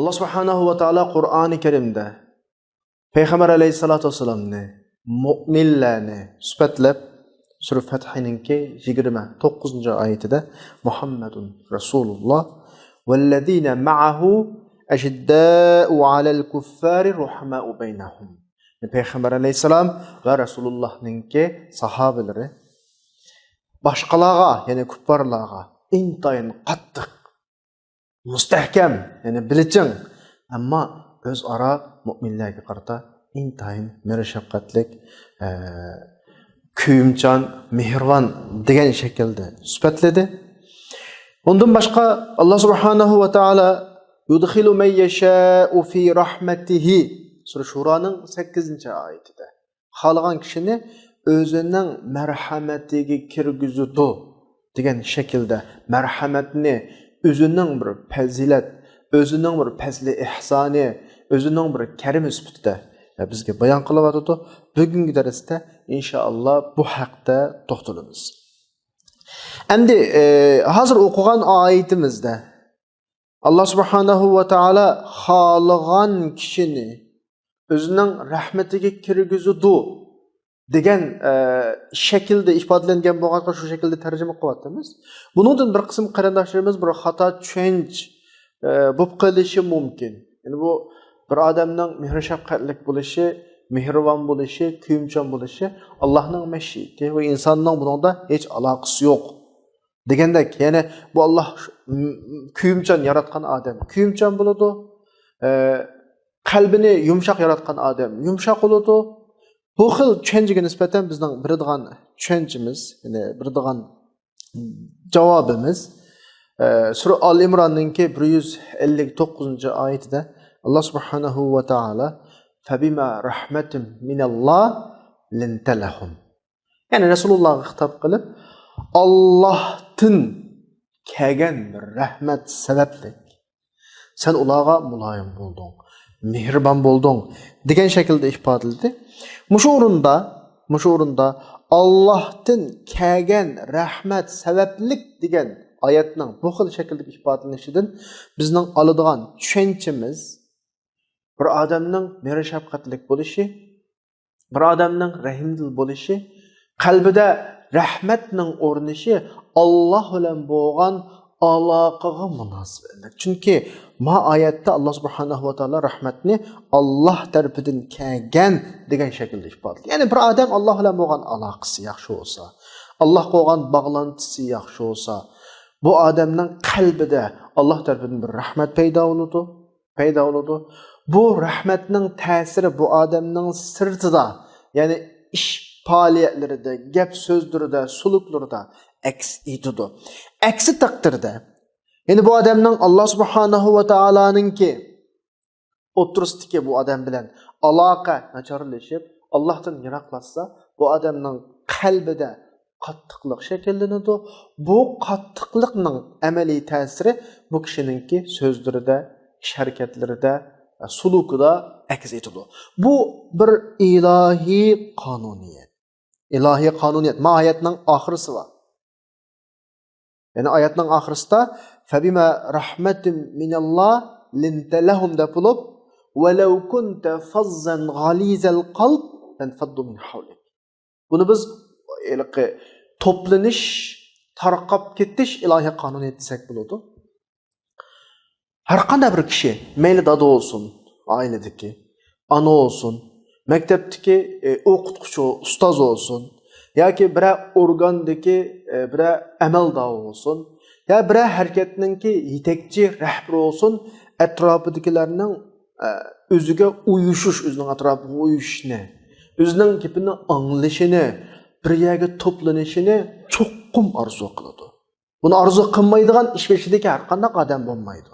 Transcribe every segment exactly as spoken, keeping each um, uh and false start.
ئاللا سۇبھانەھۇ ۋە تائالا قۇرئانى كەرىمدە پەيغەمبەر ئەلەيھىسسالاتۇ ۋەسسالامنى، مۆمىنلەرنى سۈپەتلەپ، سۈرە فەتھىنىڭكى يىگىرمە توققۇزىنچى ئايىتىدە، مۇھەممەدۇن رەسۇلۇللا ۋەللەزىنە مەئەھۇ ئەشىددائۇ ئەلەل كۇففارى رۇھەمائۇ بەينەھۇم. پەيغەمبەر ئەلەيھىسسالام ۋە رەسۇلۇللانىڭكى ساھابىلىرى باشقىلارغا، يەنى كۇپپارلارغا ئىنتايىن قاتتىق، مۇستەھكەم، يەنى بېلىچىڭ، ئەمما ئۆزئارا مۆمىنلەرگە قارىتا ئىنتايىن مېھىر-شەپقەتلىك، ئە، كۆيۈمچان، مېھرىبان دېگەن شەكىلدە سۈپەتلىدى. ئۇندىن باشقا، ئاللا سۇبھانەھۇ ۋە تائالا يۇدخىلۇ مەن يەشائۇ فى رەھمەتىھى، سۈرە شۇرانىڭ سەككىزىنچى ئايىتىدە، خالىغان كىشىنى ئۆزىنىڭ مەرھەمىتىگە كىرگۈزىدۇ دېگەن شەكىلدە مەرھەمەتنى ئۆزىنىڭ بىر پەزىلەت، ئۆزىنىڭ بىر پەزلى ئېھسانى، ئۆزىنىڭ بىر كەرىمى سۈپىتىدە بىزگە بايان قىلىۋاتىدۇ. بۈگۈنكى دەرستە ئىنشائاللا بۇ ھەقتە توختىلىمىز. ئەمدى، ئى، ھازىر ئوقۇغان ئايىتىمىزدە ئاللا سۇبھانەھۇ ۋە تائالا خالىغان كىشىنى ئۆزىنىڭ رەھمىتىگە كىرگۈزىدۇ دېگەن، ئە، شەكىلدە ئىپادىلەنگەن بولغاچقا، شۇ شەكىلدە تەرجىمە قىلىۋاتىمىز. بۇنىڭدىن بىر قىسىم قېرىنداشلىرىمىز بىر خاتا چۈشەنچە، ئە، بولۇپ قېلىشى مۇمكىن. يەنى بۇ بىر ئادەمنىڭ مېھىر-شەپقەتلىك بولۇشى، مېھرىبان بولۇشى، كۆيۈمچان بولۇشى ئاللانىڭ مەشىئىتى ۋە ئىنساننىڭ بۇنىڭدا ھېچ ئالاقىسى يوق دېگەندەك، يەنى بۇ ئاللا شۇ، م-، م-، كۆيۈمچان ياراتقان ئادەم كۆيۈمچان بولىدۇ. ئە، قەلبىنى يۇمشاق ياراتقان ئادەم يۇمشاق بولىدۇ. بۇ خىل چۈشەنچىگە نىسبەتەن بىزنىڭ بېرىدىغان چۈشەنچىمىز، يەنى بېرىدىغان جاۋابىمىز، ئە، سۈرە ئال ئىمراننىڭكى بىر يۈز ئەللىك توققۇزىنچى ئايىتىدە ئاللا سۇبھانەھۇ ۋە تائالا، فەبىما رەھمەتىم مىنەللا لىنتە لەھۇم. يەنى رەسۇلۇللاغا خىتاب قىلىپ، ئاللاھتىن كەلگەن بىر رەھمەت سەۋەبلىك سەن ئۇلارغا مۇلايىم بولدۇڭ، مېھرىبان بولدۇڭ دېگەن شەكىلدە ئىپادىلىدى. مۇشۇ ئورۇندا، مۇشۇ ئورۇندا ئاللاھتىن كەلگەن رەھمەت سەۋەبلىك دېگەن ئايەتنىڭ بۇ خىل شەكىلدىكى ئىپادىلىنىشىدىن بىزنىڭ ئالىدىغان چۈشەنچىمىز، بىر ئادەمنىڭ مېھىر-شەپقەتلىك بولۇشى، بىر ئادەمنىڭ رەھىمدىل بولۇشى، قەلبىدە رەھمەتنىڭ ئورنىشى ئاللا بىلەن بولغان ئالاقىغا مۇناسىۋەتلىك. چۈنكى ما ئايەتتە ئاللا سۇبھانەھۇ ۋە تائالا رەھمەتنى ئاللا تەرىپىدىن كەلگەن دېگەن شەكىلدە ئىپادىلىدى. يەنى بىر ئادەم ئاللا بىلەن بولغان ئالاقىسى ياخشى بولسا، ئاللاغا بولغان باغلانتىسى ياخشى بولسا، بۇ ئادەمنىڭ قەلبىدە ئاللا تەرىپىدىن بىر رەھمەت پەيدا بولىدۇ. پەيدا بولىدۇ. بۇ رەھمەتنىڭ تەسىرى بۇ ئادەمنىڭ سىرتىدا، يەنى ئىش پائالىيەتلىرىدە، گەپ سۆزلىرىدە، سلۇكلىرىدا ئەكس ئېتىدۇ. ئەكسى تەقدىردە، يەنى بۇ ئادەمنىڭ ئاللا سۇبھانەھۇ ۋە تائالانىڭكى ئوتتۇرىسىدىكى بۇ ئادەم بىلەن ئالاقە ناچارلىشىپ، ئاللاھتىن يىراقلاشسا، بۇ ئادەمنىڭ قەلبىدە قاتتىقلىق شەكىللىنىدۇ. بۇ قاتتىقلىقنىڭ ئەمەلىي تەسىرى بۇ كىشىنىڭكى سۆزلىرىدە، ئىش ھەرىكەتلىرىدە، سلۇكىدا ئەكس ئېتىدۇ. بۇ بىر ئىلاھىي قانۇنىيەت. ئىلاھىي قانۇنىيەت. ما ئايەتنىڭ ئاخىرىسى بار. يەنى ئايەتنىڭ ئاخىرىسىدا، فەبىمە رەھمەتىم مىنەللا لىنتە لەھۇم دەپ بولۇپ، ۋەلەۋ كۇنتە فەززەن غەلىزەل قەلب لەنفەددۇ مىن ھەۋلىك. بۇنى بىز ھېلىقى توپلىنىش، تارقاپ كېتىش ئىلاھىي قانۇنىيەت دېسەك بولىدۇ. ھەر قانداق بىر كىشى، مەيلى دادا بولسۇن، ئائىلىدىكى، ئانا بولسۇن، مەكتەپتىكى، ئى، ئوقۇتقۇچى، ئۇستاز بولسۇن، ياكى بىرەر ئورگاندىكى، ئى، بىرەر ئەمەلدار بولسۇن، يا بىرەر ھەرىكەتنىڭكى يېتەكچى، رەھبىرى بولسۇن، ئەتراپىدىكىلەرنىڭ، ئە، ئۆزىگە ئۇيۇشۇش، ئۆزىنىڭ ئەتراپىغا ئۇيۇشۇشنى، ئۆزىنىڭ گېپىنى ئاڭلىشىنى، بىر يەرگە توپلىنىشىنى چوقۇم ئارزۇ قىلىدۇ. بۇنى ئارزۇ قىلمايدىغان ئىش بېشىدىكى ھەر قانداق ئادەم بولمايدۇ.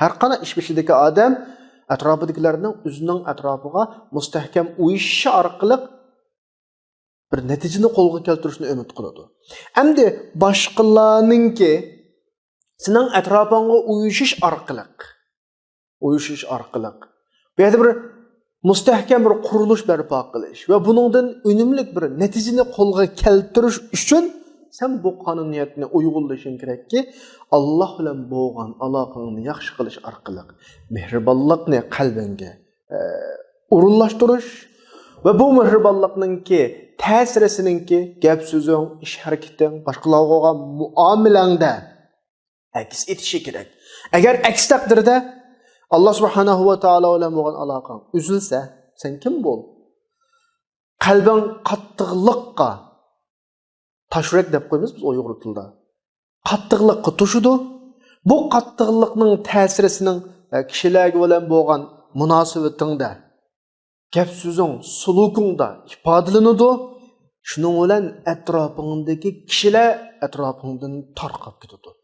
ھەر قانداق ئىش بېشىدىكى ئادەم ئەتراپىدىكىلەرنىڭ ئۆزىنىڭ ئەتراپىغا مۇستەھكەم ئۇيۇشۇشى ئارقىلىق بىر نەتىجىنى قولغا كەلتۈرۈشنى ئۈمىد قىلىدۇ. ئەمدى باشقىلارنىڭكى سېنىڭ ئەتراپىڭغا ئۇيۇشۇش ئارقىلىق، ئۇيۇشۇش ئارقىلىق بۇ يەردە بىر مۇستەھكەم بىر قۇرۇلۇش بەرپا قىلىش ۋە بۇنىڭدىن ئۈنۈملۈك بىر نەتىجىنى قولغا كەلتۈرۈش ئۈچۈن سەن بۇ قانۇنىيەتنى ئۇيغۇنلىشىڭ كېرەككى، ئاللاھ بىلەن بولغان ئالاقەڭنى ياخشى قىلىش ئارقىلىق مېھرىبانلىقنى قەلبىڭگە، ئە، ئورۇنلاشتۇرۇش ۋە بۇ مېھرىبانلىقنىڭكى تەسىرىسىنىڭكى گەپ-سۆزۈڭ، ئىش-ھەرىكىتىڭ، باشقىلارغا بولغان مۇئامىلەڭدە ئەكس ئېتىشى كېرەك. ئەگەر ئەكس تەقدىردە ئاللاھ سۇبھانەھۇ ۋە تائالا بىلەن بولغان ئالاقەڭ ئۈزۈلسە، سەن كىم بول؟ قەلبىڭ قاتتىقلىققا، تاشيۈرەك دەپ قويىمىز بىز ئۇيغۇر تىلىدا. قاتتىقلىققا توشىدۇ. بۇ قاتتىقلىقنىڭ تەسىرى سېنىڭ، ئە، كىشىلەر بىلەن بولغان مۇناسىۋىتىڭدە، گەپ-سۆزۈڭ، سۇلۇكۇڭدا ئىپادىلىنىدۇ. شۇنىڭ بىلەن ئەتراپىڭدىكى كىشىلەر ئەتراپىڭدىن تارقاپ كېتىدۇ.